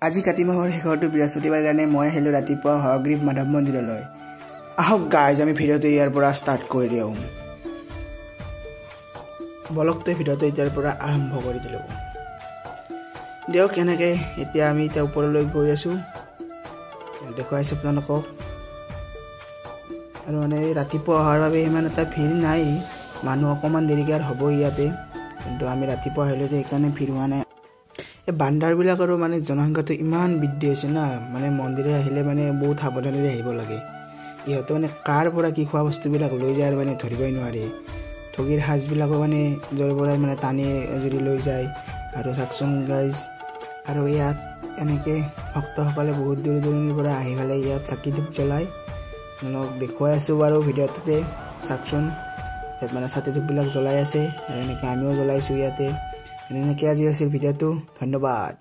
আজি কাতি মাহৰ শেষৰটো বৃহস্পতিবাৰ কাৰণে মই আহিলোঁ ৰাতিপুৱা হয়গ্ৰীৱ মাধৱ মন্দিৰলৈ। আহক গাইজ, আমি ভিডিঅ'টো ইয়াৰ পৰা ষ্টাৰ্ট কৰি দিওঁ। বলকতে ভিডিঅ'টো এতিয়াৰ পৰা আৰম্ভ কৰি দিলোঁ। দিয়ক, এনেকৈ এতিয়া আমি এতিয়া ওপৰলৈ গৈ আছোঁ, দেখুৱাইছোঁ আপোনালোকক। আৰু মানে ৰাতিপুৱা অহাৰ বাবে ইমান এটা ভিৰ নাই, মানুহ অকণমান দেৰিকৈ আৰু হ'ব ইয়াতে, কিন্তু আমি ৰাতিপুৱা আহিলোঁ যে সেইকাৰণে ভিৰ হোৱা নাই। এই বান্দাৰবিলাকৰো মানে জনসংখ্যাটো ইমান বৃদ্ধি হৈছে না, মানে মন্দিৰত আহিলে মানে বহুত সাৱধানেৰে আহিব লাগে। ইহঁতে মানে কাৰ পৰা কি খোৱা বস্তুবিলাক লৈ যায় আৰু মানে ধৰিবই নোৱাৰে। ঠগীৰ সাজবিলাকো মানে য'ৰ পৰাই মানে টানি যদি লৈ যায়। আৰু চাওকচোন গাইজ, আৰু ইয়াত এনেকৈ ভক্তসকলে বহুত দূৰ দূৰণিৰ পৰা আহি পেলাই ইয়াত চাকি ধূপ জ্বলায়। আপোনালোকক দেখুৱাই আছোঁ বাৰু ভিডিঅ'টোতে, চাওকচোন ইয়াত মানে চাকি ধূপবিলাক জ্বলাই আছে আৰু এনেকৈ আমিও জ্বলাইছোঁ ইয়াতে। এনেকৈ আজি আছিল ভিডিঅ'টো, ধন্যবাদ।